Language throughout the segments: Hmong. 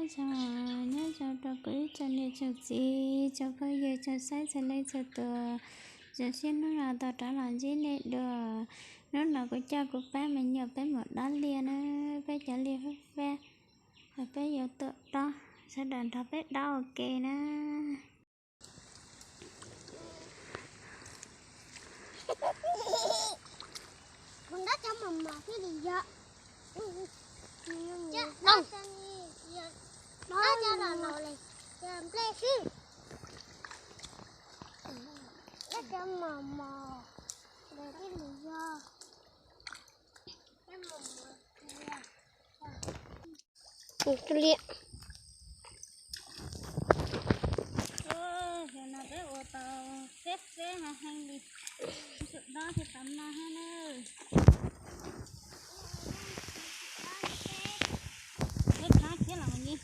Tsaug, nyob zoo rau kuv ib tsoom niam tsoom txiv, tsoom phooj ywg tsoom saib txhua leej txhua tus. Zoo siab hnub no tau rov los ntsib nej dua. Hnub no kuv coj kuv pab me nyuam peb mus dob liaj na, peb cov liaj fab fab, peb yuav tuaj dob, sawv daws nrog peb dob ua ke na. Kuv dob cov mos mos thiaj li yog. Cov dob cov ni, dob cov los laus li, cov nplej xwb. Dob cov mos mos thiaj li yog. Tus liam. Zaum no peb ua tau xeb xeb heev heev li. Tsum dob thiaj tau no thiab na. Peb phab thiab los mus ni.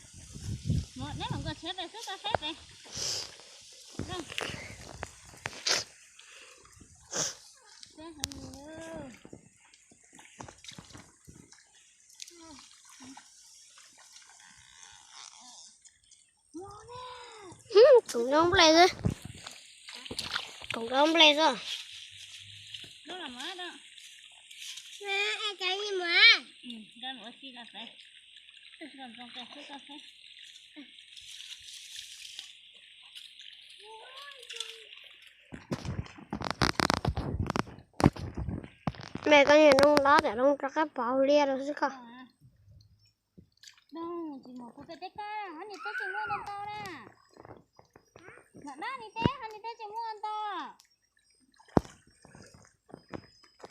Mus neb mus nkaus tsheb pem xwb koj saib pem. Xeb heev li. Koom nroo nplej xwb. Koom nroo nplej xwb. Mas koj niag noo dob tam noo rov qab pov liaj rau xwb koj. Doog tsis mus kuv pem teb koj, hov niag teb tsis muaj ntau ntau na. Mam dab niag teb, hov niag teb tsis muaj ntau.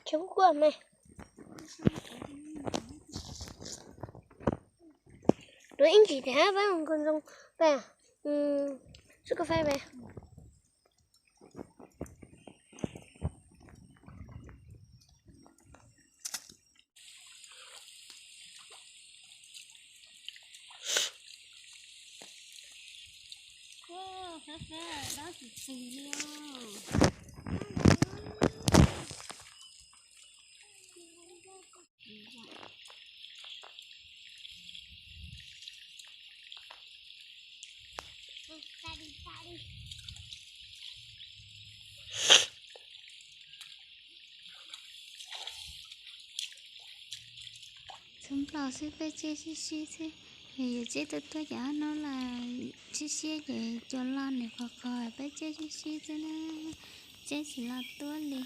Tsis kuj me. Tuav ib ntsis thiab peb mus nkaus zoo pem xwb koj fab pem. Txhob nplaus xwb, peb tseb sib sib xwb. Yog yuav tseb tuaj tuaj cov no las sib siab ces cua loj nws qhov qhov, peb tseb sib sib xwb na, tseb tsis los tuaj li.